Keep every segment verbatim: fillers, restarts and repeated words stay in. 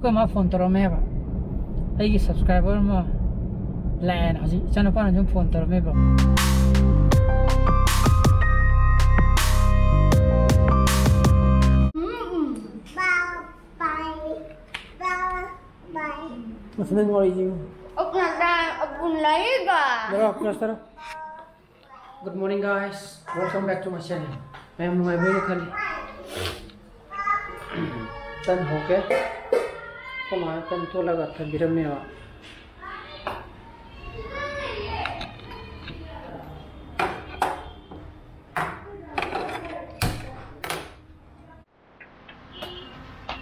ꯑꯃ ꯐꯣꯟ ꯇꯧꯔꯝꯃꯦꯕ, ꯑꯩꯒꯤ ꯁꯕꯁꯀ꯭ꯔꯥꯏꯕꯔ ꯑꯃ ꯂꯥꯛꯑꯦꯅ꯫ ꯍꯧꯖꯤꯛ ꯏꯆꯥꯅꯨꯄꯥꯅ ꯁꯨꯝ phone ꯇꯧꯔꯝꯃꯦꯕ꯫ What's the name of you? Dara, press dara. Good morning, guys. Welcome back to my channel. ꯃꯌꯥꯝ ꯅꯨꯡꯉꯥꯏꯕꯤꯔꯤꯕ꯭ꯔꯥ ꯈꯜꯂꯤ꯫ ꯇꯟ ꯍꯧꯒꯦ꯫ ꯑꯩꯈꯣꯏ ꯃꯥꯅ ꯇꯟ ꯇꯣꯠꯂꯒ ꯊꯝꯕꯤꯔꯝꯃꯦꯕ꯫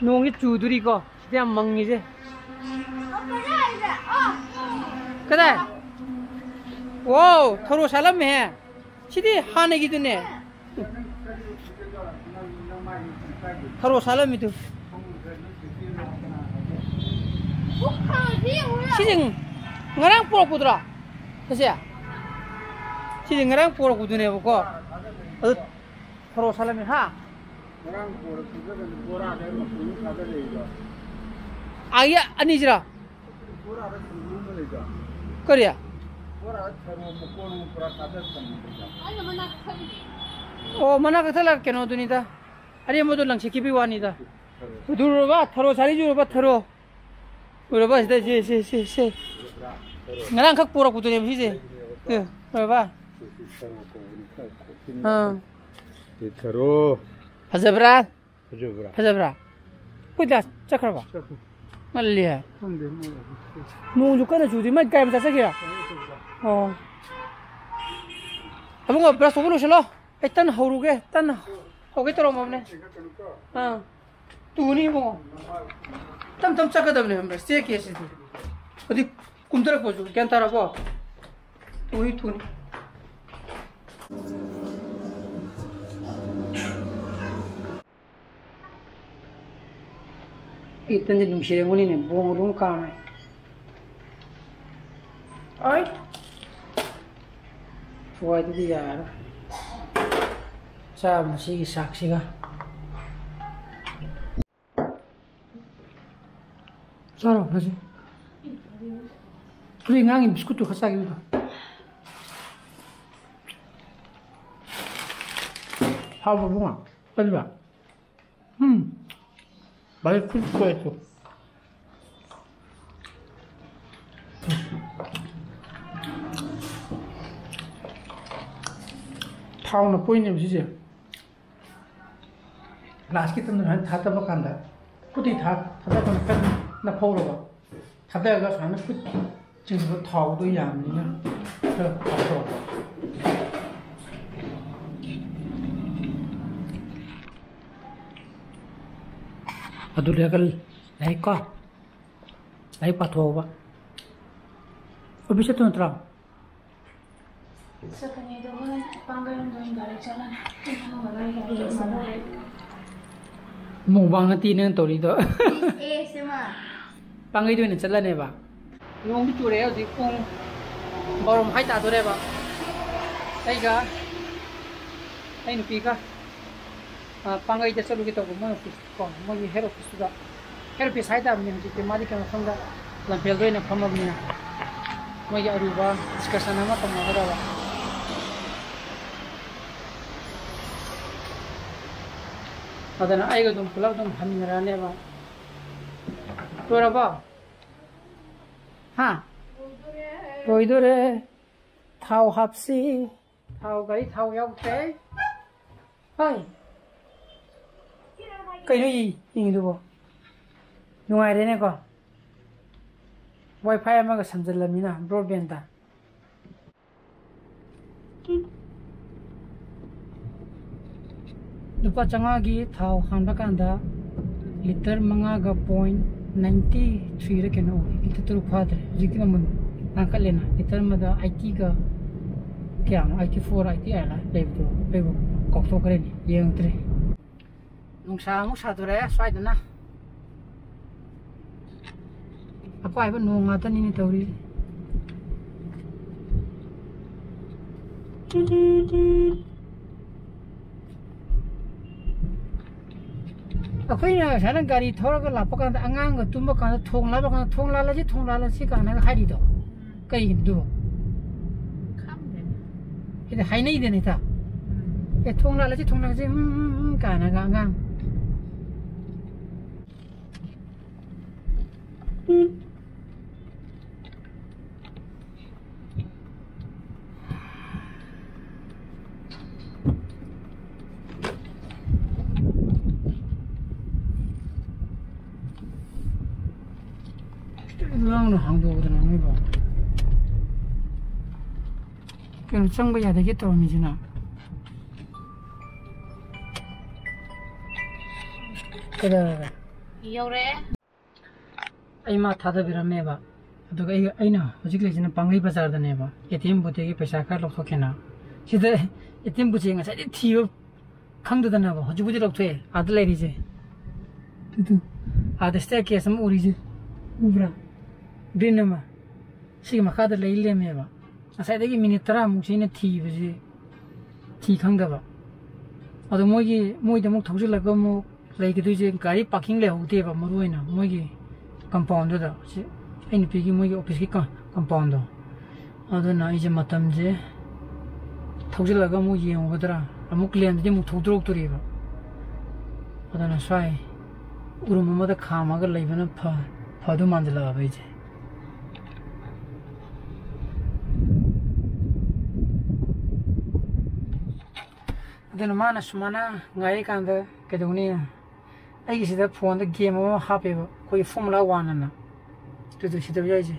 ꯅꯣꯡꯁꯦ ꯆꯨꯗꯣꯔꯤꯀꯣ, ꯁꯤꯗ ꯌꯥꯝ ꯃꯪꯉꯤꯁꯦ꯫ ꯀꯗꯥꯏ? ꯋꯥꯎ, ꯊꯔꯣ ꯁꯥꯠꯂꯝꯃꯦꯍꯦ꯫ ꯁꯤꯗꯤ ꯍꯥꯟꯅꯒꯤꯗꯨꯅꯦ꯫ ꯊꯔꯣ ꯁꯥꯠꯂꯝꯃꯤꯗꯨ꯫ ꯁꯤꯁꯦ ꯉꯔꯥꯡ ꯄꯨꯔꯛꯄꯗꯨꯔꯣ? ꯁꯤꯁꯦ? ꯁꯤꯁꯦ ꯉꯔꯥꯡ ꯄꯨꯔꯛꯄꯗꯨꯅꯦꯕꯀꯣ꯫ ꯑꯗꯨ ꯊꯔꯣ ꯁꯥꯠꯂꯝꯃꯤ, ꯍꯥ? ꯉꯔꯥꯡ ꯄꯨꯔꯛꯄꯗꯨꯗ ꯕꯣꯔꯥꯗ ꯃꯄꯨꯟ ꯊꯥꯗꯔꯛꯏꯗꯣ꯫ ꯑꯥꯒꯤ ꯑꯅꯤꯁꯤꯔꯣ? ꯕꯣꯔꯥꯗ ꯁꯤꯡꯖꯨ ꯑꯃ ꯂꯩꯗꯣ꯫ ꯀꯔꯤ? ꯕꯣꯔꯥꯗ ꯊꯔꯣ ꯃꯀꯣꯟ ꯑꯃ ꯄꯨꯔꯥ ꯊꯥꯗꯔ ꯊꯝꯃꯤꯗꯣ꯫ ꯑꯣ, ꯃꯅꯥ ꯀꯛꯊꯠꯂꯒ ꯀꯩꯅꯣꯗꯨꯅꯤꯗ꯫ ꯑꯔꯦꯝꯕꯗꯣ ꯂꯪꯁꯤꯠꯈꯤꯕꯒꯤ ꯋꯥꯅꯤꯗ꯫ ꯊꯔꯣ꯫ ꯑꯗꯨꯔꯕ? ꯊꯔꯣ ꯁꯥꯠꯂꯤꯁꯤ ꯎꯔꯕ? ꯊꯔꯣ꯫ ꯎꯔꯕ? ꯁꯤꯗ, ꯁꯤ, ꯁꯤ, ꯁꯤ, ꯁꯤ꯫ ꯉꯔꯥꯡꯈꯛ ꯄꯨꯔꯛꯄꯗꯨꯅꯦꯕ ꯁꯤꯁꯦ꯫ ꯁꯤ, ꯎꯔꯕ? ꯁꯤ, ꯁꯤ ꯊꯔꯣ ꯀꯧꯕꯅꯤ꯫ ꯈꯔ ꯈꯣꯛꯆꯤꯟꯕ꯫ ꯑꯥ꯫ ꯁꯤ ꯊꯔꯣ꯫ ꯐꯖꯕ꯭ꯔꯥ? ꯐꯖꯕ꯭ꯔꯥ? ꯐꯖꯕ꯭ꯔꯥ? ꯑꯩꯈꯣꯏ ꯗꯥ ꯆꯠꯈ꯭ꯔꯕ? ꯆꯠꯈ꯭ꯔꯦ꯫ ꯉꯜꯂꯤꯍꯦ꯫ ꯈꯪꯗꯦ, ꯃꯣꯏ ꯑꯗꯨ ꯆꯠꯈ꯭ꯔꯦ꯫ ꯅꯣꯡꯁꯨ ꯀꯟꯅ ꯆꯨꯗꯦ꯫ ꯃꯥꯏ ꯀꯥꯏ ꯃꯆꯥ ꯆꯠꯈꯤꯔꯥ? ꯀꯩꯅꯣ ꯇꯧꯕ꯫ ꯑꯣ꯫ ꯑꯕꯨꯡꯉꯣ, ꯕ꯭ꯔꯁ ꯇꯧꯕ ꯂꯣꯏꯁꯤꯜꯂꯣ꯫ ꯑꯩ ꯇꯟ ꯍꯧꯔꯨꯒꯦ꯫ ꯇꯟ ꯍꯧꯒꯦ ꯇꯧꯔꯝꯃꯕꯅꯦ꯫ ꯑꯥ꯫ ꯇꯨꯅꯤ ꯏꯕꯨꯡꯉꯣ꯫ ꯇꯞ ꯇꯞ ꯆꯠꯀꯗꯕꯅꯦ, ꯈꯪꯕ꯭ꯔꯥ? ꯁ꯭ꯇꯦꯌꯔ ꯀꯦꯁꯁꯤꯗꯤ꯫ ꯍꯧꯖꯤꯛ ꯀꯨꯝꯊꯔꯛꯄꯁꯨ ꯒ꯭ꯌꯥꯟ ꯇꯥꯔꯕꯣ? ꯇꯨꯅꯤ, ꯇꯨꯅꯤ꯫ ꯑꯩ ꯇꯟꯁꯦ ꯅꯨꯡꯁꯤꯔꯝꯒꯅꯤꯅꯦ, ꯕꯣꯡ ꯑꯗꯨꯝ ꯀꯥꯝꯃꯦ꯫ ꯑꯩ ꯊꯋꯥꯏꯗꯨꯗꯤ ꯌꯥꯔꯔꯣꯏ꯫ ꯆꯥꯕ ꯃꯁꯤꯒꯤ ꯆꯥꯛꯁꯤꯒ꯫ ꯆꯥꯔꯣ, ꯉꯁꯤ꯫ ꯐꯨꯔꯤ ꯉꯥꯡꯉꯤ ꯕꯤꯁꯀꯨꯠꯇꯨ ꯈꯔ ꯆꯥꯒꯦ ꯑꯗꯨꯗꯣ꯫ ꯍꯥꯎꯕ꯭ꯔꯣ ꯕꯨꯡꯉꯣ? ꯀꯔꯤꯕ? ꯎꯝ꯫ ꯚꯥꯏ, ꯈꯨꯠ ꯁꯣꯛꯑꯦ ꯇꯨ꯫ ꯊꯥꯎꯅ ꯄꯣꯏꯅꯦꯕ ꯁꯤꯁꯦ꯫ ꯒ꯭ꯂꯥꯁꯀꯤ ꯇꯝꯅ ꯁꯨꯃꯥꯏꯅ ꯊꯥꯗꯕ ꯀꯥꯟꯗ ꯈꯨꯠꯇꯤ ꯊꯥ-, ꯊꯥꯗꯕꯅ ꯀꯟꯅ ꯅꯞꯐꯧꯔꯕ꯫ ꯊꯥꯗꯔꯒ ꯁꯨꯃꯥꯏꯅ ꯈꯨꯠ ꯆꯤꯡꯕ ꯊꯥꯎꯗꯣ ꯌꯥꯝꯕꯅꯤꯅ ꯈꯔ ꯊꯥꯗꯔꯛꯄ꯫ ꯑꯗꯨ ꯂꯣꯏꯔꯒ ꯂꯥꯏꯔꯤꯛ ꯀꯣ, ꯂꯥꯏꯔꯤꯛ ꯄꯥꯊꯣꯛꯑꯣꯕ꯫ ꯑꯣꯐꯤꯁ ꯆꯠꯇꯣꯏ ꯅꯠꯇ꯭ꯔꯣ? ꯆꯠꯀꯅꯤ, ꯑꯗꯣ ꯍꯣꯔꯦꯟ ꯄꯥꯡꯒꯩꯔꯣꯝꯗ ꯑꯣꯏꯅ ꯒꯥꯔꯤ ꯆꯠꯂꯅꯤ꯫ ꯄꯨꯡ ꯑꯃ ꯃꯈꯥꯏ ꯒꯥꯔꯤ ꯆꯠꯂꯅꯤ꯫ ꯃꯨꯛꯕꯥꯡ ꯅꯠꯇꯦ ꯅꯪ ꯇꯧꯔꯤꯗꯣ꯫ ꯑꯦ, ꯁꯦꯃꯥ꯫ ꯄꯥꯡꯒꯩꯗ ꯑꯣꯏꯅ ꯆꯠꯂꯅꯦꯕ꯫ ꯅꯣꯡꯗꯤ ꯆꯨꯔꯛꯑꯦ ꯍꯧꯖꯤꯛ ꯄꯨꯡ ꯕꯥꯔꯣ ꯃꯈꯥꯏ ꯇꯥꯗꯣꯔꯦꯕ꯫ ꯑꯩꯒ ꯑꯩ ꯅꯨꯄꯤꯒ ꯑ, ꯄꯥꯡꯒꯩꯗ ꯆꯠꯂꯨꯒꯦ ꯇꯧꯕ, ꯃꯣꯏ ꯑꯣꯐꯤꯁ ꯀꯣ, ꯃꯣꯏꯒꯤ ꯍꯦꯠ ꯑꯣꯐꯤꯁꯇꯨꯗ꯫ ꯍꯦꯠ ꯑꯣꯐꯤꯁ ꯍꯥꯏꯇꯥꯕꯅꯤ ꯍꯧꯖꯤꯛꯇꯤ, ꯃꯥꯗꯤ ꯀꯩꯅꯣ ꯁꯣꯝꯗ ꯂꯝꯐꯦꯜꯗ ꯑꯣꯏꯅ ꯐꯝꯃꯕꯅꯤꯅ ꯃꯣꯏꯒꯤ ꯑꯔꯨꯕ ꯗꯤꯁꯀꯁꯟ ꯑꯃ ꯇꯧꯅꯒꯗꯕ꯫ ꯑꯗꯨꯅ ꯑꯩꯒ ꯑꯗꯨꯝ ꯄꯨꯂꯞ ꯑꯗꯨꯝ ꯍꯟꯃꯤꯟꯅꯔꯛꯑꯅꯦꯕ꯫ ꯂꯣꯏꯔꯕꯣ? ꯍꯥ? ꯂꯣꯏꯗꯣꯔꯦ꯫ ꯊꯥꯎ ꯍꯥꯞꯁꯤ꯫ ꯊꯥꯎ, ꯒꯥꯔꯤ ꯊꯥꯎ ꯌꯥꯎꯗ꯭ꯔꯦ꯫ ꯍꯣꯏ꯫ ꯀꯩꯅꯣ ꯌꯦꯡ-, ꯌꯦꯡꯉꯤꯗꯨꯕꯣ? ꯅꯨꯡꯉꯥꯏꯔꯦꯅꯦꯀꯣ꯫ WiFi ꯑꯃꯒ ꯁꯝꯖꯜꯂꯝꯅꯤꯅ broadbandꯇ꯫ ꯂꯨꯄꯥ ꯆꯥꯝꯃꯉꯥꯒꯤ ꯊꯥꯎ ꯍꯥꯟꯕ ꯀꯥꯟꯗ ꯂꯤꯇꯔ ꯃꯉꯥꯒ point ninety threeꯔ ꯀꯩꯅꯣ ꯑꯣꯏ, ꯂꯤꯇꯔ ꯇꯔꯨꯛ ꯐꯥꯗ꯭ꯔꯦ꯫ ꯍꯧꯖꯤꯛꯇꯤ ꯃꯃꯜ ꯇꯥꯡꯈꯠꯂꯦꯅ, ꯂꯤꯇꯔ ꯑꯃꯗ eightyꯒ ꯀꯌꯥꯅꯣ, eighty four, eighty eight ꯂꯩꯕꯗꯣ ꯑꯩꯕꯨ ꯀꯥꯎꯊꯣꯛꯈ꯭ꯔꯦꯅꯦ, ꯌꯦꯡꯉꯛꯇ꯭ꯔꯦ꯫ ꯅꯨꯡꯁꯥ ꯑꯃꯨꯛ ꯁꯥꯗꯣꯔꯛꯑꯦ ꯁ꯭ꯋꯥꯏꯗꯅ꯫ ꯑꯄꯥꯏꯕ ꯅꯣꯡ ꯉꯥꯛꯇꯅꯤꯅꯦ ꯇꯧꯔꯤꯁꯦ꯫ ꯑꯩꯈꯣꯏꯅ ꯁꯨꯃꯥꯏꯅ ꯒꯥꯔꯤ ꯊꯧꯔꯒ ꯂꯥꯛꯄ ꯀꯥꯟꯗ, ꯑꯉꯥꯡꯒ ꯇꯨꯝꯕ ꯀꯥꯟꯗ, "ꯊꯣꯡ ꯂꯥꯜꯂ ꯀꯥꯟꯗ, ꯊꯣꯡ ꯂꯥꯜꯂꯁꯤ, ꯊꯣꯡ ꯂꯥꯜꯂꯁꯤ" ꯀꯥꯏꯅꯒ ꯍꯥꯏꯔꯤꯗꯣ ꯀꯩꯒꯤꯅꯣ ꯑꯗꯨꯕꯣ? ꯈꯪꯗꯦ꯫ ꯍꯥꯏꯗꯤ ꯍꯥꯏꯅꯩꯗꯅ ꯍꯦꯛꯇ꯫ ꯎꯝ꯫ "ꯑꯦ, ꯊꯣꯡ ꯂꯥꯜꯂꯁꯤ, ꯊꯣꯡ ꯂꯥꯜꯂꯁꯤ", ꯎꯝ, ꯎꯝ, ꯎꯝ ꯀꯥꯏꯅꯒ ꯑꯉꯥꯡ꯫ ꯂꯥꯎꯅ ꯍꯥꯡꯗꯣꯛꯑꯗꯅ ꯅꯣꯏꯕꯣ꯫ ꯀꯩꯅꯣ, ꯆꯪꯕ ꯌꯥꯗꯒꯦ ꯇꯧꯔꯝꯃꯤꯁꯤꯅ꯫ ꯀꯩꯗꯧꯔꯒꯦ? ꯌꯧꯔꯛꯑꯦ꯫ ꯑꯩ ꯃꯥ ꯊꯥꯗꯕꯤꯔꯝꯃꯦꯕ꯫ ꯑꯗꯨꯒ ꯑꯩ, ꯑꯩꯅ ꯍꯧꯖꯤꯛ ꯂꯩꯁꯤꯅ ꯄꯥꯡꯒꯩ ꯕꯖꯥꯔꯗꯅꯦꯕ, ꯑꯦ ꯇꯤ ꯑꯦꯝ ꯕꯨꯠꯇꯒꯤ ꯄꯩꯁꯥ ꯈꯔ ꯂꯧꯊꯣꯛꯀꯦꯅ꯫ ꯁꯤꯗ ꯑꯦ ꯇꯤ ꯑꯦꯝ ꯕꯨꯠꯁꯦ ꯉꯁꯥꯏꯗꯩ ꯊꯤꯕ ꯈꯪꯗꯗꯅꯕ, ꯍꯧꯖꯤꯛꯄꯨꯗꯤ ꯂꯧꯊꯣꯛꯑꯦ, ꯑꯥꯗ ꯂꯩꯔꯤꯁꯦ꯫ Two, two. ꯑꯥꯗ staircase ꯑꯃ ꯎꯔꯤꯁꯦ, ꯎꯕ꯭ꯔꯥ? Green ꯑꯃ꯫ ꯁꯤꯒꯤ ꯃꯈꯥꯗ ꯂꯩ ꯂꯩꯔꯝꯃꯦꯕ꯫ ꯉꯁꯥꯏꯗꯒꯤ ꯃꯤꯅꯤꯠ ꯇꯔꯥꯃꯨꯛꯁꯦ ꯑꯩꯅ ꯊꯤꯕꯁꯤ, ꯊꯤ ꯈꯪꯗꯕ꯫ ꯑꯗꯣ ꯃꯣꯏꯒꯤ, ꯃꯣꯏꯗ ꯑꯃꯨꯛ ꯊꯧꯖꯤꯜꯂꯒ ꯑꯃꯨꯛ ꯂꯩꯒꯗꯣꯏꯁꯦ, ꯒꯥꯔꯤ parking ꯂꯩꯍꯧꯗꯦꯕ, ꯃꯔꯨ ꯑꯣꯏꯅ ꯃꯣꯏꯒꯤ compound ꯗꯨꯗ꯫ ꯁꯤ ꯑꯩ ꯅꯨꯄꯤꯒꯤ ꯃꯣꯏꯒꯤ office ꯀꯤ ꯀ-, compound ꯗꯣ꯫ ꯑꯗꯨꯅ ꯑꯩꯁꯦ ꯃꯇꯝꯁꯦ ꯊꯧꯖꯤꯜꯂꯒ ꯑꯃꯨꯛ ꯌꯦꯡꯉꯨꯒꯗ꯭ꯔꯥ, ꯑꯃꯨꯛ ꯂꯦꯟꯗꯗꯤ ꯑꯃꯨꯛ ꯊꯧꯗꯣꯔꯛꯇꯣꯔꯤꯕ꯫ ꯑꯗꯨꯅ ꯁ꯭ꯋꯥꯏ ꯎꯔꯨꯝ ꯑꯃꯗ ꯈꯥꯝꯃꯒ ꯂꯩꯕꯅ ꯐ-, ꯐꯗꯧ ꯃꯥꯟꯁꯤꯜꯂꯛꯑꯕ ꯑꯩꯁꯦ꯫ ꯑꯗꯨꯅ ꯃꯥꯅ ꯁꯨꯃꯥꯏꯅ ꯉꯥꯏꯔꯤꯀꯥꯟꯗ ꯀꯩꯗꯧꯅꯤ? ꯑꯩꯒꯤ ꯁꯤꯗ phone ꯗ game ꯑꯃ ꯍꯥꯞꯄꯦꯕ, ꯑꯩꯈꯣꯏꯒꯤ Formula One ꯑꯅ꯫ ꯇꯨ, ꯇꯨ, ꯁꯤꯗ ꯌꯥꯎꯔꯤꯁꯦ꯫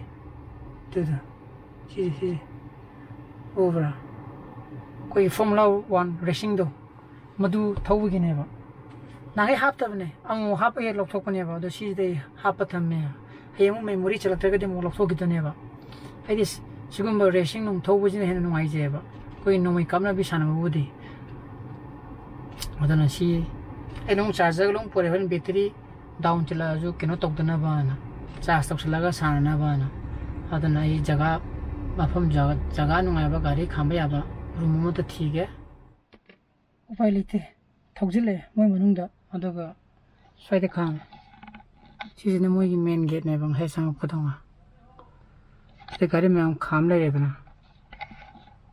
Two, two. ꯁꯤꯁꯦ, ꯁꯤꯁꯦ꯫ ꯎꯕ꯭ꯔꯥ? ꯑꯩꯈꯣꯏꯒꯤ Formula One racing ꯗꯣ, ꯃꯗꯨ ꯊꯧꯕꯒꯤꯅꯦꯕ꯫ ꯅꯍꯥꯟꯒꯩ ꯍꯥꯞꯇꯕꯅꯦ, ꯑꯃꯨꯛ ꯍꯥꯞꯄ ꯍꯦꯛ ꯂꯧꯊꯣꯛꯄꯅꯦꯕ, ꯑꯗꯣ ꯁꯤꯁꯤꯗ ꯑꯩ ꯍꯥꯞꯄ ꯊꯝꯃꯦ꯫ ꯍꯌꯦꯡ ꯑꯃꯨꯛ memory ꯆꯠꯂꯛꯇ꯭ꯔꯒꯗꯤ ꯑꯃꯨꯛ ꯂꯧꯊꯣꯛꯈꯤꯗꯣꯏꯅꯦꯕ꯫ ꯑꯩꯗꯤ ꯁꯤ-, ꯁꯤꯒꯨꯝꯕ racing ꯅꯨꯡ ꯊꯧꯕꯁꯤꯅ ꯍꯦꯟꯅ ꯅꯨꯡꯉꯥꯏꯖꯩꯑꯕ꯫ ꯑꯩꯈꯣꯏ ꯅꯣꯡꯃꯩ ꯀꯥꯞꯅꯕꯤ ꯁꯥꯟꯅꯕꯕꯨꯗꯤ꯫ ꯑꯗꯨꯅ ꯁꯤ ꯑꯩ ꯑꯗꯨꯝ charger ꯒ ꯑꯗꯨꯝ ꯄꯨꯔꯛꯑꯦ, ꯍꯣꯔꯦꯟ battery down ꯆꯠꯂꯛꯑꯁꯨ ꯀꯩꯅꯣ ꯇꯧꯗꯅꯕꯅ, charge ꯇꯧꯁꯜꯂꯒ ꯁꯥꯟꯅꯅꯕꯅ꯫ ꯑꯗꯨꯅ ꯑꯩ ꯖꯒꯥ, ꯃꯐꯝ ꯖꯒꯥ, ꯖꯒꯥ ꯅꯨꯡꯉꯥꯏꯕ ꯒꯥꯔꯤ ꯈꯥꯝꯕ ꯌꯥꯕ room ꯑꯃꯇ ꯊꯤꯒꯦ꯫ ꯎꯄꯥꯏ ꯂꯩꯇꯦ, ꯊꯧꯖꯤꯜꯂꯛꯑꯦ ꯃꯣꯏ ꯃꯅꯨꯡꯗ꯫ ꯑꯗꯨꯒ ꯁ꯭ꯋꯥꯏꯗ ꯈꯥꯝꯃꯦ꯫ ꯁꯤꯁꯤꯅ ꯃꯣꯏꯒꯤ ꯃꯦꯟ ꯒꯦꯠꯅꯦꯕ, ꯉꯁꯥꯏ ꯆꯪꯉꯛꯄꯗꯧꯅ꯫ ꯁꯤꯗ ꯒꯥꯔꯤ ꯃꯌꯥꯝ ꯈꯥꯝ ꯂꯩꯔꯦꯗꯅ,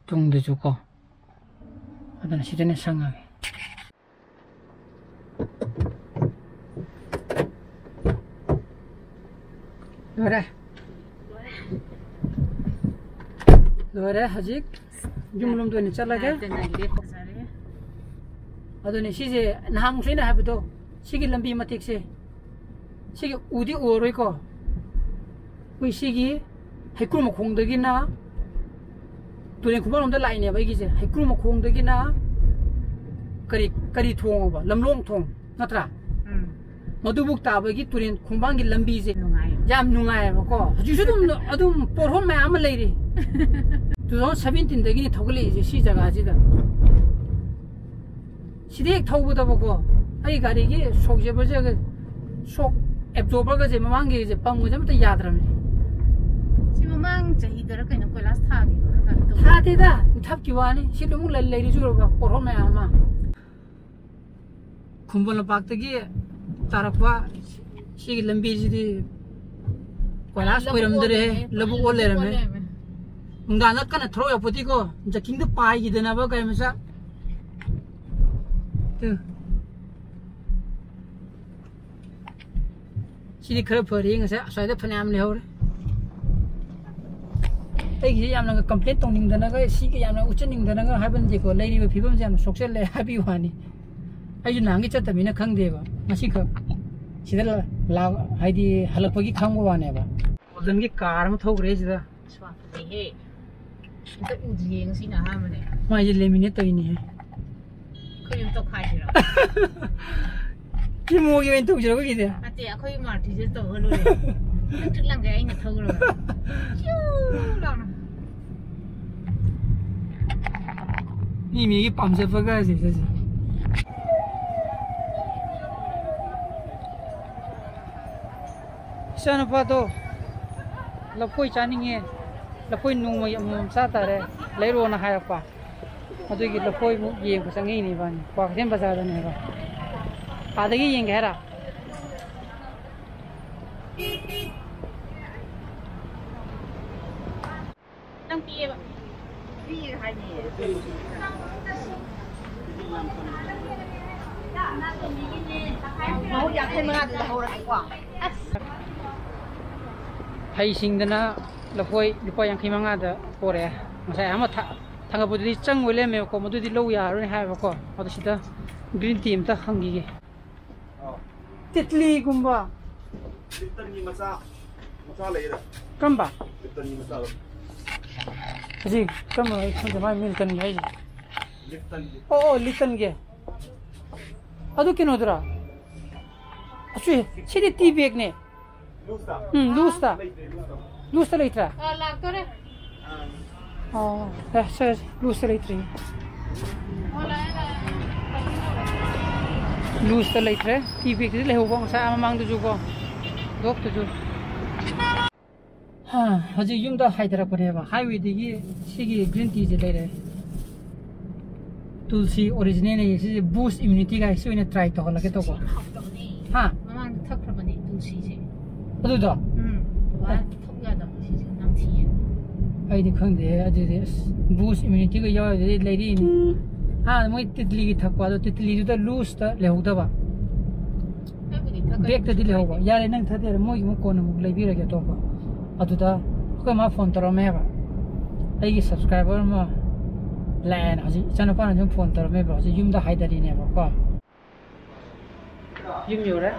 ꯇꯨꯡꯗꯁꯨ ꯀꯣ꯫ ꯑꯗꯨꯅ ꯁꯤꯗꯅ ꯆꯪꯉꯒꯦ꯫ ꯂꯣꯏꯔꯦ꯫ ꯂꯣꯏꯔꯦ꯫ ꯍꯧꯖꯤꯛ ꯌꯨꯝ ꯂꯣꯝꯗ ꯑꯣꯏꯅ ꯆꯠꯂꯒꯦ꯫ ꯉꯥꯏꯇ ꯉꯥꯏꯔꯦ, ꯐꯖꯔꯦ꯫ ꯑꯗꯨꯅꯦ ꯁꯤꯁꯦ ꯅꯍꯥꯟꯃꯨꯛꯁꯨ ꯑꯩꯅ ꯍꯥꯏꯕꯗꯣ, ꯁꯤꯒꯤ ꯂꯝꯕꯤ ꯃꯇꯦꯛꯁꯦ, ꯁꯤꯒꯤ ꯎꯗꯤ ꯎꯔꯔꯣꯏꯀꯣ꯫ ꯑꯩꯈꯣꯏ ꯁꯤꯒꯤ ꯍꯩꯀ꯭ꯔꯨ ꯃꯈꯣꯡꯗꯒꯤꯅ ꯇꯨꯔꯦꯟ ꯈꯨꯃꯟꯂꯣꯝꯗ ꯂꯥꯛꯏꯅꯦꯕ ꯑꯩꯒꯤꯁꯦ꯫ ꯍꯩꯀ꯭ꯔꯨ ꯃꯈꯣꯡꯗꯒꯤꯅ ꯀꯔꯤ, ꯀꯔꯤ ꯊꯣꯡꯑꯕ? ꯂꯝꯂꯣꯡ ꯊꯣꯡ ꯅꯠꯇ꯭ꯔꯥ? ꯎꯝ꯫ ꯃꯗꯨꯕꯨꯛ ꯇꯥꯕꯒꯤ ꯇꯨꯔꯦꯟ ꯈꯣꯡꯕꯥꯟꯒꯤ ꯂꯝꯕꯤꯁꯦ ꯅꯨꯡꯉꯥꯏ꯫ ꯌꯥꯝ ꯅꯨꯡꯉꯥꯏꯌꯦꯕꯀꯣ꯫ ꯍꯧꯖꯤꯛꯁꯨ ꯑꯗꯨꯝ, ꯑꯗꯨꯝ ꯄꯣꯠꯍꯣꯜ ꯃꯌꯥꯝ ꯑꯃ ꯂꯩꯔꯤ꯫ Two thousand seventeen ꯗꯒꯤꯅꯤ ꯊꯧꯒꯠꯂꯛꯏꯁꯦ ꯁꯤ ꯖꯒꯥꯁꯤꯗ꯫ ꯁꯤꯗ ꯍꯦꯛ ꯊꯧꯕꯗꯕꯀꯣ, ꯑꯩ ꯒꯥꯔꯤꯒꯤ ꯁꯣꯛ ꯖꯦꯕꯔꯁꯦ, ꯁꯣꯛ ꯑꯦꯕꯖꯣꯔꯕꯔꯒꯁꯦ, ꯃꯃꯥꯡꯒꯤꯁꯦ, ꯄꯝꯒꯁꯦ ꯑꯝꯇ ꯌꯥꯗ꯭ꯔꯕꯅꯤ꯫ ꯁꯤ ꯃꯃꯥꯡ ꯆꯍꯤꯗꯔ ꯀꯩꯅꯣ ꯀꯣꯏꯂꯥꯁ ꯊꯥꯈꯤꯕ꯭ꯔꯥ ꯀꯩꯅꯣ ꯇꯧꯕ? ꯊꯥꯗꯦꯗ, ꯊꯞꯀꯤ ꯋꯥꯅꯤ꯫ ꯁꯤ ꯑꯗꯨꯝ ꯂꯩ-, ꯂꯩꯔꯤꯁꯤ ꯎꯔꯕ? ꯄꯣꯠꯍꯣꯜ ꯃꯌꯥꯝ ꯑꯃ꯫ ꯈꯨꯝꯕꯣꯜ ꯂꯝꯄꯥꯛꯇꯒꯤ ꯇꯥꯔꯛꯄ ꯁꯤꯒꯤ ꯂꯝꯕꯤꯁꯤꯗꯤ ꯀꯣꯏꯂꯥꯁ ꯂꯧꯕꯨꯛ ꯑꯣꯏꯔꯝꯗ꯭ꯔꯦ, ꯑꯣꯜꯂꯦ꯫ ꯂꯧꯕꯨꯛ ꯑꯣꯜ ꯂꯩꯔꯝꯃꯦ꯫ ꯂꯧꯕꯨꯛ ꯑꯣꯜ ꯂꯩꯔꯝꯃꯦ꯫ ꯅꯨꯡꯗꯥꯡꯗ ꯀꯟꯅ ꯊꯧꯔꯛ ꯌꯥꯄꯣꯠꯇꯦꯀꯣ, ꯖꯀꯤꯡꯗ ꯄꯥꯏꯈꯤꯗꯅꯕ ꯒꯥꯔꯤ ꯃꯆꯥ꯫ ꯇꯨ꯫ ꯁꯤꯗꯤ ꯈꯔ ꯐꯔꯦ, ꯉꯁꯥꯏ ꯑꯁ꯭ꯋꯥꯏꯗ ꯐꯅꯌꯥꯝ ꯂꯩꯍꯧꯔꯦ꯫ ꯑꯩꯒꯤꯁꯤ ꯌꯥꯝꯅ ꯀꯝꯄ꯭ꯂꯦꯟ ꯇꯧꯅꯤꯡꯗꯅꯒ, ꯁꯤꯒ ꯌꯥꯝꯅ ꯎꯠꯆꯅꯤꯡꯗꯅꯒ ꯍꯥꯏꯕ ꯅꯠꯇꯦꯀꯣ, ꯂꯩꯔꯤꯕ ꯐꯤꯕꯝꯁꯦ ꯌꯥꯝꯅ ꯁꯣꯛꯆꯜꯂꯦ ꯍꯥꯏꯕꯒꯤ ꯋꯥꯅꯤ꯫ ꯑꯩꯁꯨ ꯅꯍꯥꯟꯒꯤ ꯆꯠꯇꯕꯅꯤꯅ ꯈꯪꯗꯦꯕ, ꯉꯁꯤꯈꯛ ꯁꯤꯗ ꯂꯥ-, ꯂꯥ-, ꯍꯥꯏꯗꯤ ꯍꯜꯂꯛꯄꯒꯤ ꯈꯪꯕ ꯋꯥꯅꯦꯕ꯫ ꯒꯣꯜꯗꯟꯒꯤ ꯀꯥꯔ ꯑꯃ ꯊꯧꯈ꯭ꯔꯦ ꯁꯤꯗ꯫ ꯑꯁ, ꯋꯥ ꯐꯖꯩꯍꯦ꯫ ꯑꯝꯇ ꯎꯗ꯭ꯔꯤꯌꯦ, ꯉꯁꯤꯅ ꯑꯍꯥꯟꯕꯅꯦ꯫ ꯃꯥꯏꯁꯦ ꯂꯦꯃꯤꯅꯦꯠ ꯇꯧꯔꯤꯅꯦꯍꯦ꯫ ꯑꯩꯈꯣꯏ ꯑꯗꯨꯝ ꯇꯧꯈꯥꯏꯁꯤꯔꯣ? ꯀꯤꯃꯣꯒꯤ ꯑꯣꯏꯅ ꯇꯧꯁꯤꯔꯣ ꯑꯩꯈꯣꯏꯒꯤꯗꯤ? ꯅꯠꯇꯦ, ꯑꯩꯈꯣꯏ ꯃꯥꯔꯇꯤꯁꯦ ꯇꯧꯔꯒ ꯂꯣꯏꯔꯦ꯫ ꯂꯪꯇ꯭ꯔꯤꯛ ꯂꯪꯒꯩ ꯑꯩꯅ ꯊꯧꯈ꯭ꯔꯕ꯫ ꯆꯤꯎ ꯂꯥꯎꯅ꯫ ꯃꯤ ꯃꯤꯒꯤ ꯄꯥꯝꯖꯕꯒ ꯁꯦ, ꯁꯦ, ꯁꯦ꯫ ꯏꯆꯥꯅꯨꯄꯥꯗꯣ ꯂꯐꯣꯏ ꯆꯥꯅꯤꯡꯉꯦ, ꯂꯐꯣꯏ ꯅꯣꯡꯃꯒꯤ ꯑꯃꯃꯝ ꯆꯥ ꯇꯥꯔꯦ, ꯂꯩꯔꯣꯅ ꯍꯥꯏꯔꯛꯄ꯫ ꯑꯗꯨꯒꯤ ꯂꯐꯣꯏꯃꯨꯛ ꯌꯦꯡꯕ ꯆꯪꯉꯛꯏꯅꯦ ꯏꯕꯥꯅꯤ, ꯀ꯭ꯋꯥꯀꯩꯊꯦꯜ ꯕꯖꯥꯔꯗꯅꯦꯕ꯫ ꯑꯥꯗꯒꯤ ꯌꯦꯡꯒꯦ ꯍꯥꯏꯔ? ꯈꯤꯇꯪ ꯄꯤꯛꯑꯦꯕ꯫ ꯄꯤꯛꯑꯦ ꯍꯥꯏꯅꯦ꯫ ꯃꯍꯨꯠ ꯌꯥꯡꯈꯩ ꯃꯉꯥꯗ ꯂꯧꯍꯧꯔꯒꯦꯀꯣ꯫ ꯍꯩ ꯁꯤꯡꯗꯅ ꯂꯐꯣꯏ ꯂꯨꯄꯥ ꯌꯥꯡꯈꯩ ꯃꯉꯥꯗ ꯄꯣꯔꯛꯑꯦ꯫ ꯉꯁꯥꯏ ꯑꯃ ꯊ-, ꯊꯥꯡꯒꯠꯄꯗꯨꯗꯤ ꯆꯪꯉꯣꯏ ꯂꯩꯔꯝꯃꯦꯕꯀꯣ, ꯃꯗꯨꯗꯤ ꯂꯧ ꯌꯥꯔꯔꯣꯏ ꯍꯥꯏꯕꯀꯣ꯫ ꯑꯗꯣ ꯁꯤꯗ green tea ꯑꯝꯇ ꯍꯪꯈꯤꯒꯦ꯫ ꯑꯥ꯫ ꯇꯤꯠꯂꯤꯒꯨꯝꯕ꯫ ꯂꯤꯞꯇꯟꯒꯤ ꯃꯆꯥ, ꯃꯆꯥ ꯂꯩꯌꯦꯗ꯫ ꯀꯔꯝꯕ? ꯂꯤꯞꯇꯟꯒꯤ ꯃꯆꯥꯗꯣ꯫ ꯍꯧꯖꯤꯛ ꯀꯔꯝꯕ ꯑꯩ ꯈꯪꯗꯦ, ꯃꯥꯏ ꯃꯤꯜꯇꯟꯒꯤ ꯍꯥꯏꯁꯦ꯫ ꯂꯤꯞꯇꯟꯒꯤ꯫ ꯑꯣ, ꯑꯣ, ꯂꯤꯇꯟꯒꯤ꯫ ꯑꯗꯨ ꯀꯩꯅꯣꯗꯨꯔꯥ? ꯑꯁꯤ, ꯁꯤꯗꯤ tea bagꯅꯦ꯫ ꯂꯨꯁꯇ? ꯎꯝ, ꯂꯨꯁꯇ꯫ ꯂꯩꯇ꯭ꯔꯦ, ꯂꯨꯁꯇ꯫ ꯂꯨꯁꯇ ꯂꯩꯇ꯭ꯔꯦ? ꯑ, ꯂꯥꯛꯇꯣꯔꯦ꯫ ꯑꯣ, ꯑꯦ, ꯁꯦ, ꯂꯨꯁꯇ ꯂꯩꯇ꯭ꯔꯦ꯫ ꯑꯣ, ꯂꯥꯛꯑꯦ, ꯂꯥꯛꯑꯦ꯫ ꯂꯨꯁꯇ ꯂꯩꯇ꯭ꯔꯦ꯫ Tea bagꯇꯨꯗꯤ ꯂꯩꯍꯧꯕ ꯉꯁꯥꯏ ꯑꯥ ꯃꯃꯥꯡꯗꯁꯨꯀꯣ꯫ ꯗꯣꯛꯇꯁꯨ꯫ ꯍꯥ, ꯍꯧꯖꯤꯛ ꯌꯨꯝꯗ ꯍꯥꯏꯊꯔꯛꯄꯅꯦꯕ꯫ Highwayꯗꯒꯤ ꯁꯤꯒꯤ green teaꯁꯦ ꯂꯩꯔꯦ꯫ ꯇꯨꯜꯁꯤ originalꯅꯦ꯫ ꯁꯤꯁꯦ boost immunity ꯒꯥꯏ꯫ ꯁꯤ ꯑꯣꯏꯅ try ꯇꯧꯍꯜꯂꯒꯦ ꯇꯧꯕ꯫ ꯍꯥꯎꯇꯕꯅꯦ꯫ ꯍꯥ? ꯃꯃꯥꯡꯗ ꯊꯛꯈ꯭ꯔꯕꯅꯦ ꯇꯨꯜꯁꯤꯁꯦ꯫ ꯑꯗꯨꯗꯣ? ꯎꯝ꯫ ꯋꯥ, ꯊꯛ ꯌꯥꯗꯕꯅꯦ ꯁꯤꯁꯦ꯫ ꯅꯝꯊꯤꯌꯦ꯫ ꯑꯩꯗꯤ ꯈꯪꯗꯦ꯫ ꯑꯗꯨꯗꯤ ꯑꯁ, boost immunity ꯒ ꯌꯥꯎꯔꯗꯤ ꯂꯩꯔꯤꯅꯤ꯫ ꯍꯥ, ꯃꯣꯏ ꯇꯤꯠꯂꯤꯒꯤ ꯊꯛꯄ꯫ ꯑꯗꯣ ꯇꯤꯠꯂꯤꯗꯨꯗ ꯂꯨꯁꯇ ꯂꯩꯍꯧꯗꯕ꯫ ꯊꯛꯄꯨꯗꯤ ꯊꯛꯀꯅꯤ꯫ Bagꯇꯗꯤ ꯂꯩꯍꯧꯕ꯫ ꯌꯥꯔꯦ, ꯅꯪ ꯊꯛꯇꯦ꯫ ꯃꯣꯏꯒꯤ ꯑꯃꯨꯛ ꯀꯣꯟꯅ ꯑꯃꯨꯛ ꯂꯩꯕꯤꯔꯒꯦ ꯑꯇꯣꯞꯄ꯫ ꯑꯗꯨꯗ ꯑꯩꯈꯣꯏ ꯃꯥ phone ꯇꯧꯔꯝꯃꯦꯕ꯫ ꯑꯩꯒꯤ subscriber ꯑꯃ ꯂꯥꯛꯑꯦꯅ꯫ ꯍꯧꯖꯤꯛ ꯏꯆꯥꯅꯨꯄꯥꯅ ꯁꯨꯝ phone ꯇꯧꯔꯝꯃꯦꯕ꯫ ꯍꯧꯖꯤꯛ ꯌꯨꯝꯗ ꯍꯥꯏꯊꯔꯤꯅꯦꯕꯀꯣ꯫ ꯌꯨꯝ ꯌꯧꯔꯦ꯫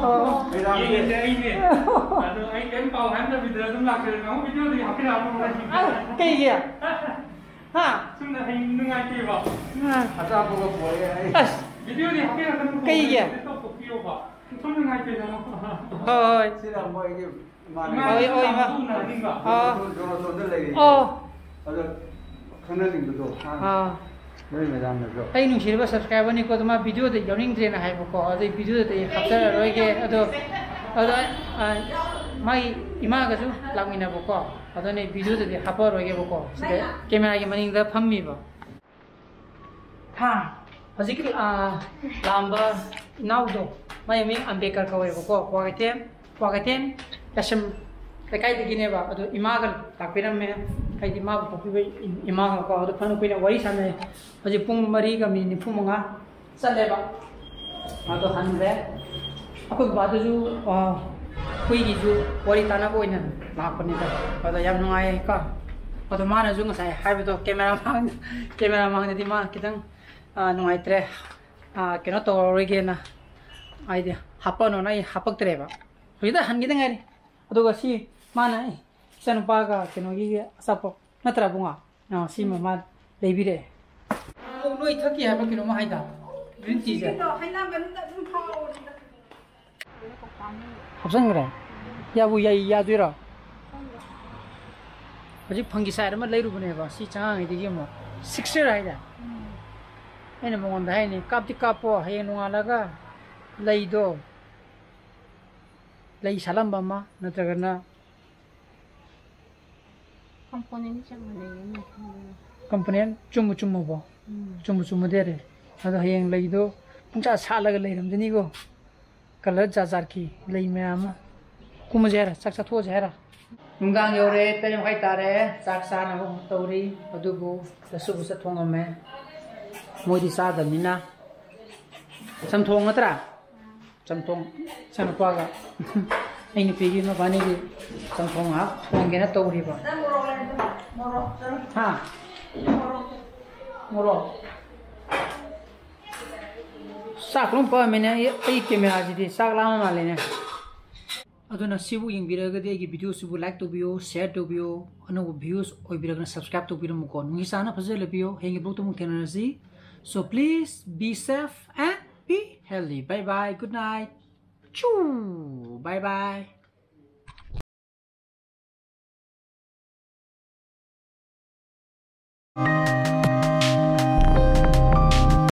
ꯑꯣ꯫ ꯌꯦꯡꯉꯤꯁꯦ ꯑꯩꯅꯦ꯫ ꯑꯗꯣ ꯑꯩ ꯀꯩꯝ ꯄꯥꯎ ꯍꯥꯏꯔꯝꯗꯕꯤꯗ ꯑꯗꯨꯝ ꯂꯥꯛꯆꯔꯦ꯫ ꯅꯪ videoꯗꯤ ꯍꯥꯞꯄꯤꯔꯛꯑꯅꯨ꯫ ꯑ, ꯀꯩꯒꯤ? ꯍꯥ? ꯁꯨꯝꯅ ꯍꯌꯦꯡ ꯅꯨꯡꯉꯥꯏꯇꯦꯕ꯫ ꯑ꯫ ꯑꯆꯥꯄꯣꯠꯀ ꯄꯣꯔꯛꯑꯦ ꯑꯩ꯫ ꯑꯁ꯫ Videoꯗꯤ ꯍꯥꯞꯄꯤꯔꯛꯀꯅꯨ꯫ ꯀꯩꯒꯤ? ꯇꯣꯛꯊꯣꯛꯄꯤꯌꯣꯕ꯫ ꯁꯨꯝ ꯅꯨꯡꯉꯥꯏꯇꯦꯗꯅ꯫ ꯍꯣꯏ, ꯍꯣꯏ꯫ ꯁꯤꯅ ꯑꯃꯨꯛ ꯑꯩꯒꯤ ꯏꯃꯥꯟꯅꯕꯤ꯫ ꯍꯣꯏ, ꯍꯣꯏ, ꯏꯃꯥ꯫ ꯎꯅꯅꯤꯡꯕ꯫ ꯑꯥ꯫ ꯖꯣꯅꯥꯊꯟꯗ ꯂꯩꯔꯤ꯫ ꯑꯣ꯫ ꯑꯗꯣ ꯈꯪꯅꯅꯤꯡꯕꯗꯣ꯫ ꯑꯥ꯫ ꯅꯣꯏ ꯃꯦꯗꯥꯝꯅꯁꯨ꯫ ꯑꯩ ꯅꯨꯡꯁꯤꯔꯕ subscriberꯅꯤꯀꯣ, ꯑꯗꯣ ꯃꯥ videoꯗ ꯌꯥꯎꯅꯤꯡꯗ꯭ꯔꯦꯅ ꯍꯥꯏꯕꯀꯣ, ꯑꯗꯨꯏ videoꯗ ꯑꯩ ꯍꯥꯞꯆꯔꯔꯣꯏꯒꯦ꯫ ꯑꯗꯣ, ꯑꯗꯣ, ꯑ, ꯃꯥꯏ ꯏꯃꯥꯒꯁꯨ ꯂꯥꯛꯃꯤꯟꯅꯕꯀꯣ, ꯑꯗꯨꯅ ꯑꯩ videoꯗꯗꯤ ꯍꯥꯞꯄꯔꯣꯏꯒꯦꯕꯀꯣ꯫ ꯁꯤꯗ cameraꯒꯤ ꯃꯅꯤꯡꯗ ꯐꯝꯃꯤꯕ꯫ ꯍꯥ? ꯍꯧꯖꯤꯛꯀꯤ ꯑꯥ, ꯂꯥꯛꯑꯝꯕ ꯏꯅꯥꯎꯗꯣ, ꯃꯥꯏ ꯃꯤꯡ ꯑꯝꯕꯦꯗꯀꯔ ꯀꯧꯋꯦꯕꯀꯣ, ꯀ꯭ꯋꯥꯀꯩꯊꯦꯜ, ꯀ꯭ꯋꯥꯀꯩꯊꯦꯜ ꯌꯥꯁꯝ ꯂꯩꯀꯥꯏꯗꯒꯤꯅꯦꯕ꯫ ꯑꯗꯣ ꯏꯃꯥꯒ ꯂꯥꯛꯄꯤꯔꯝꯃꯦ, ꯍꯥꯏꯗꯤ ꯃꯥꯕꯨ ꯄꯣꯛꯄꯤꯕ ꯏꯃꯥꯒꯀꯣ꯫ ꯑꯗꯣ ꯐꯅ ꯀꯨꯏꯅ ꯋꯥꯔꯤ ꯁꯥꯟꯅꯩ꯫ ꯍꯧꯖꯤꯛ ꯄꯨꯡ ꯃꯔꯤꯒ ꯃꯤꯅꯤꯠ ꯅꯤꯐꯨ ꯃꯉꯥ ꯆꯠꯂꯦꯕ꯫ ꯑꯗꯣ ꯍꯟꯈ꯭ꯔꯦ꯫ ꯑꯩꯈꯣꯏ ꯕꯕꯥꯗꯨꯁꯨ, ꯑ, ꯍꯨꯏꯒꯤꯁꯨ ꯋꯥꯔꯤ ꯇꯥꯅꯕ ꯑꯣꯏꯅ ꯂꯥꯛꯄꯅꯤꯗ꯫ ꯑꯗꯣ ꯌꯥꯝ ꯅꯨꯡꯉꯥꯏꯌꯦꯀꯣ꯫ ꯑꯗꯣ ꯃꯥꯅꯁꯨ ꯉꯁꯥꯏ ꯍꯥꯏꯕꯗꯣ, ꯀꯦꯃꯦꯔꯥ ꯃꯥꯡ-, ꯀꯦꯃꯦꯔꯥ ꯃꯥꯡꯗꯗꯤ ꯃꯥ ꯈꯤꯇꯪ, ꯑ, ꯅꯨꯡꯉꯥꯏꯇ꯭ꯔꯦ꯫ ꯑ, ꯀꯩꯅꯣ ꯇꯧꯔꯔꯣꯏꯒꯦꯅ, ꯍꯥꯏꯗꯤ ꯍꯥꯞꯄꯛꯑꯅꯣꯅ ꯑꯩ ꯍꯥꯞꯄꯛꯇ꯭ꯔꯦꯕ꯫ ꯍꯧꯖꯤꯛꯇ ꯍꯟꯈꯤꯗ ꯉꯥꯏꯔꯤ꯫ ꯑꯗꯨꯒ ꯁꯤ ꯃꯥꯅ, ꯑꯦ, ꯏꯆꯥꯅꯨꯄꯥꯒ ꯀꯩꯅꯣꯒꯤ ꯑꯆꯥꯄꯣꯠ ꯅꯠꯇ꯭ꯔꯥ, ꯏꯕꯨꯡꯉꯣ? ꯑꯥ, ꯁꯤꯃ ꯃꯥ ꯂꯩꯕꯤꯔꯛꯑꯦ꯫ ꯑꯣ, ꯅꯣꯏ ꯊꯛꯀꯦ ꯍꯥꯏꯕ ꯀꯩꯅꯣꯝꯃ ꯍꯥꯏꯗ, ꯒ꯭ꯔꯤꯟ ꯇꯤꯁꯦ꯫ ꯁꯤꯒꯤꯗꯣ ꯍꯩꯅꯕꯗꯨꯗ ꯑꯗꯨꯝ ꯊꯥꯎꯑꯣ꯫ ꯍꯥꯞꯆꯟꯈ꯭ꯔꯦ? ꯌꯥꯕꯨ ꯌꯥꯏ, ꯌꯥꯗꯣꯏꯔꯣ? ꯍꯧꯖꯤꯛ ꯐꯪꯒꯤꯁꯥꯏꯠ ꯑꯃ ꯂꯩꯔꯨꯕꯅꯦꯕ, ꯁꯤ ꯆꯉꯥꯡꯉꯩꯗꯒꯤ ꯑꯃꯨꯛ꯫ ꯁꯤꯛꯁ ꯍꯥꯏꯗ? ꯑꯩꯅ ꯃꯉꯣꯟꯗ ꯍꯥꯏꯅꯤ, "ꯀꯥꯞꯇꯤ ꯀꯥꯞꯄꯣ, ꯍꯌꯦꯡ ꯅꯣꯡꯉꯥꯜꯂꯒ ꯂꯩꯗꯣ, ꯂꯩ ꯁꯥꯠꯂꯝꯕ ꯑꯃ ꯅꯠꯇ꯭ꯔꯒꯅ" ꯀꯝꯄꯣꯅꯦꯟ ꯆꯞ ꯃꯥꯟꯅꯩꯌꯦ, ꯃꯣꯏ ꯈꯪꯗꯦ꯫ ꯀꯝꯄꯣꯅꯦꯟ ꯆꯨꯝꯕꯨ ꯆꯨꯝꯃꯕꯣ? ꯎꯝ꯫ ꯆꯨꯝꯕꯨ ꯆꯨꯝꯃꯗꯤ ꯌꯥꯔꯦ꯫ ꯑꯗꯣ ꯍꯌꯦꯡ ꯂꯩꯗꯣ ꯄꯨꯡꯁꯥꯠ ꯁꯥꯠꯂꯒ ꯂꯩꯔꯝꯖꯅꯤꯀꯣ꯫ ꯀꯂꯔ ꯖꯥꯠ ꯖꯥꯠꯀꯤ ꯂꯩ ꯃꯌꯥꯝ ꯑꯃ꯫ ꯀꯨꯝꯃꯁꯦ ꯍꯥꯏꯔ? ꯆꯥꯛ ꯆꯥꯊꯣꯛꯑꯁꯦ ꯍꯥꯏꯔ? ꯅꯨꯡꯗꯥꯡ ꯌꯧꯔꯦ, ꯇꯔꯦꯠ ꯃꯈꯥꯏ ꯇꯥꯔꯦ꯫ ꯆꯥꯛ ꯆꯥꯅꯕ ꯑꯃꯨꯛ ꯇꯧꯔꯤ꯫ ꯑꯗꯨꯕꯨ ꯗꯁꯨꯕꯨꯁ ꯊꯣꯡꯉꯝꯃꯦ꯫ ꯃꯣꯏꯗꯤ ꯆꯥꯗꯕꯅꯤꯅ꯫ ꯆꯝꯊꯣꯡ ꯅꯠꯇ꯭ꯔꯥ? ꯆꯝꯊꯣꯡ, ꯏꯆꯥꯅꯨꯄꯥꯒ ꯑꯩ ꯅꯨꯄꯤꯒꯤ ꯃꯕꯥꯅꯤꯒꯤ ꯆꯝꯊꯣꯡ ꯉꯥꯏꯍꯥꯛ ꯊꯣꯡꯒꯦꯅ ꯇꯧꯔꯤꯕ꯫ ꯍꯥ? ꯃꯣꯔꯣꯛ꯫ ꯆꯥꯛ ꯑꯗꯨꯝ ꯄꯛꯑꯝꯃꯤꯅꯦ꯫ ꯑꯩ, ꯑꯩ ꯀꯦꯃꯦꯔꯥꯁꯤꯗꯤ ꯆꯥꯛ ꯂꯥꯝꯕ ꯃꯥꯜꯂꯦꯅꯦ꯫ ꯑꯗꯨꯅ ꯁꯤꯕꯨ ꯌꯦꯡꯕꯤꯔꯒꯗꯤ ꯑꯩꯒꯤ ꯚꯤꯗꯤꯑꯣꯁꯤꯕꯨ like ꯇꯧꯕꯤꯌꯨ, share ꯇꯧꯕꯤꯌꯨ, ꯑꯅꯧꯕ views ꯑꯣꯏꯕꯤꯔꯒꯅ subscribe ꯇꯧꯕꯤꯔꯝꯃꯨꯀꯣ꯫ ꯅꯨꯡꯁꯤ ꯆꯥꯟꯅ ꯐꯖꯍꯜꯂꯕꯤꯌꯨ꯫ ꯍꯌꯦꯡꯒꯤ vlogꯇ ꯑꯃꯨꯛ ꯊꯦꯡꯅꯔꯁꯤ꯫ So please be safe and be healthy. Bye bye. Good night. Choo. Bye bye.